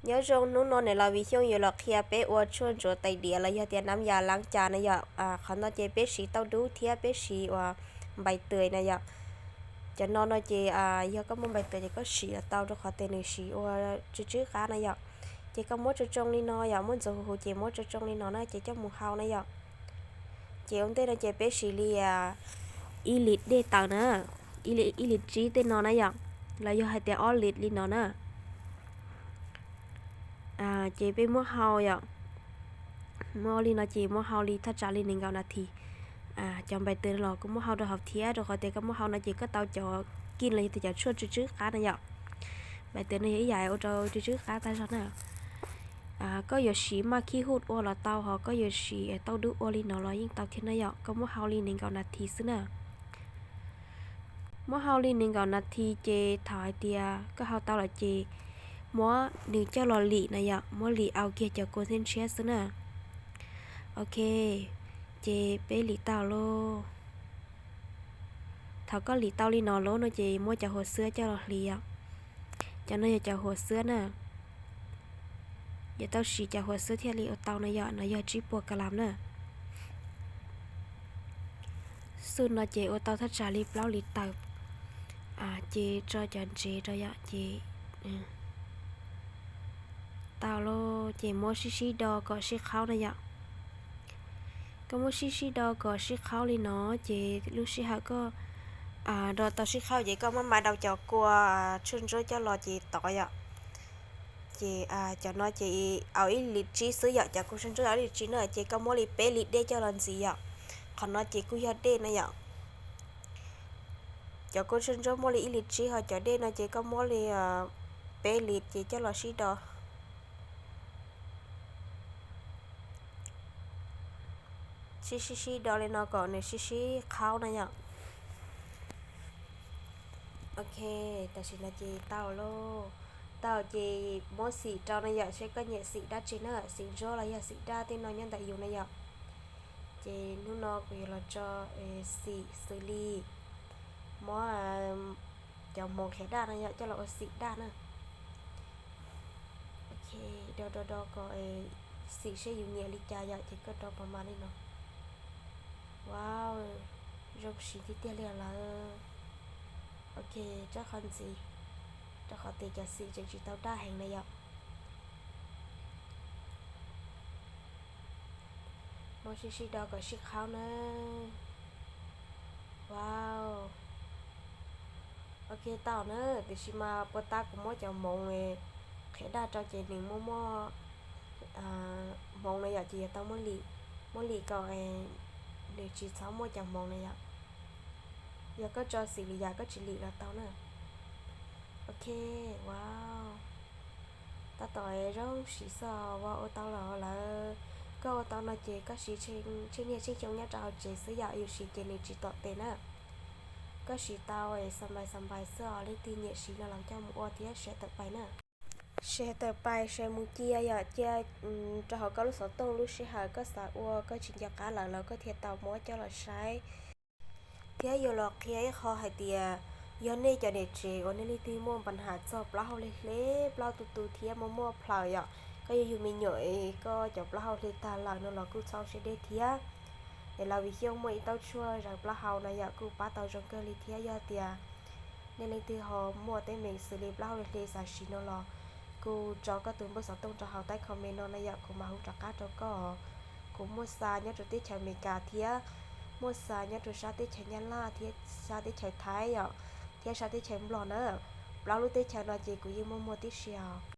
Nyob zoo, hnub no niam laus Vim Xyooj yuav los qhia peb ua tshuaj ntsuav tais diav los yog tias nab yas laab cas na yom. Qhov no ces peb siv tauj dub thiab peb siv uas npais tws na yom. Cov no no ces yog koj muaj npais tws ces koj siv los tau rau qhov tias nws siv ua tsw tswb qab na yom. Ces koj muab tsoo tsoo li no yom, muab ntxuav huv huv ces muab tsoo tsoo li no na ces coj mus hau na yom. Ces ua ntej no ces peb siv li ib lis dej tawm na, ib lis tsib tej no na yom, los yog hais tias ob lis li no na. Ces peb muab hau yom, muab li no ces muab hau li thaj tsam li nees nkaum nas this. Cov npais tws no los kuj muab hau rau hauv thiab, rau qhov tias koj muab hau no ces koj tau cov kij los yog tias cov tshuaj tsw tswb qab na yom. Npais tws no yog ib yam ua rau tsw tswb qab tag zog na. Koj yuav siv maj khib huj ua los tau, ho koj yuav siv tauj dub ua li no los yeej tau thiab na yom. Koj muab hau li nees nkaum nas this xwb na. Muab hau li nees nkaum nas this ces thaum hais tias koj hau tau lawm ces muab nws coj los lim na yom, muab lim au kiag cov kua ntshiab ntshiab xwb na. Ok, ces peb lim tau lauj. Thaum koj lim tau li no lauj no ces muab cov huas xwab coj los hliv yom. Cov no yog cov huas xwab na. Yuav tau siv cov huas xwab thiaj li ua tau na yom, no yog tsib puas kas las na. Xub no ces ua tau thaj tsam li plaub lis tawm. Ces tso cov ntsev rau yom, ces tau lauj, ces muab sib sib do kom sib qhaub na yom. Koj muab sib sib do kom sib qhaub li no, ces lub sij hawm koj do tau sib qhaub ces koj muab maj dau cov kua tshuaj ntsuab coj los ces tod yom. Ces cov no ces au ib lis tsib xwb yom, cov kua tshuaj ntsuab au ib lis tsib na, ces koj muab li peb lis dej coj los ntxiv yom. Qhov no ces kuj yog dej na yom. Cov kua tshuaj ntsuab muaj li ib lis tsib, ho cov dej no ces koj muab li peb lis ces coj los sib do. Sib sib sib do li no kom nws sib sib qhaub na yom. Ok, tam sim no ces tau lauj. Tau ces muab xim rau na yom, seb koj nyiam xim dab tsi na, xim ntsuab los yog xim daj tej no nyob ntawm yus na yom. Ces hnub no kuv yuav los tso xim xws li muab cov hmoov qhiav daj no yom coj los ua xim daj na. Ok, do do do kom xim seb yus nyiam li cas yom, ces koj do pas mas li no. Wow, zoo siv tiag tiag li lawm. Ok, tso qhov ntxiv, rau qhov tias cov xim tseem tsis tau daj heev na yom. Muab sib sib do kom sib qhaub na. Wow. Ok tau na, tiam sis mas puag ta kuv muab cov hmoov qhiav daj rau ces nws muaj muaj hmoov na yom, ces yuav tau muab lim, muab lim kom nws tsis txhob muaj cov hmoov na yom. Yog koj tso xim lwm yam koj tsis lim los tau na. Ok, wow. Tab tom zoo siv xwb os, ua tau los lawm. Koj ua tau no ces koj siv tsheej niaj tsheej xyoo nyob rau hauv tsev xwb yom, yus siv ces nws tsis tom tes na. Koj siv tau es xa npais xa npais xwb os, leej twg nyiam siv no los coj mus ua thiab share tawm pais na. Share tawm pais, share mus cia yom, cia rau hauv koj lub xov tooj, lub sij hawm koj xav ua koj tsis nco qab lawm los koj thiaj tau muab coj los saib. Thiab yuav los qhia ib qho hais tias yog nej cov niam tsev uas nej leej twg muaj npa nham txog plaub hau hle hle, plaub tu tu thiab muaj muaj plhaws yom, koj yog yug me nyuam es koj cov plaub hau hle tag lawm no los kuj txhob siab dej thiab. Es Lav Vim Xyooj muaj ib taub tshuaj zaws plaub hau no yom, kuj pab tau zoo kawg li thiab. Yog tias nej leej twg ho muaj teeb meem xws li plaub hau hle hle xav siv no los kuj tso koj tus npawb xov tooj rau hauv taib comment no na yom, kuv mam hu rov qab rau koj. Kuv muaj xa nyob rau teb chaws Amelikas thiab muaj xa nyob rau sab teb chaws Nyab Laj thiab sab teb chaws Thaib yom, thiab sab teb chaws Nplog na. Plaub lub teb chaws no ces kuv yeej muaj muag tib si os.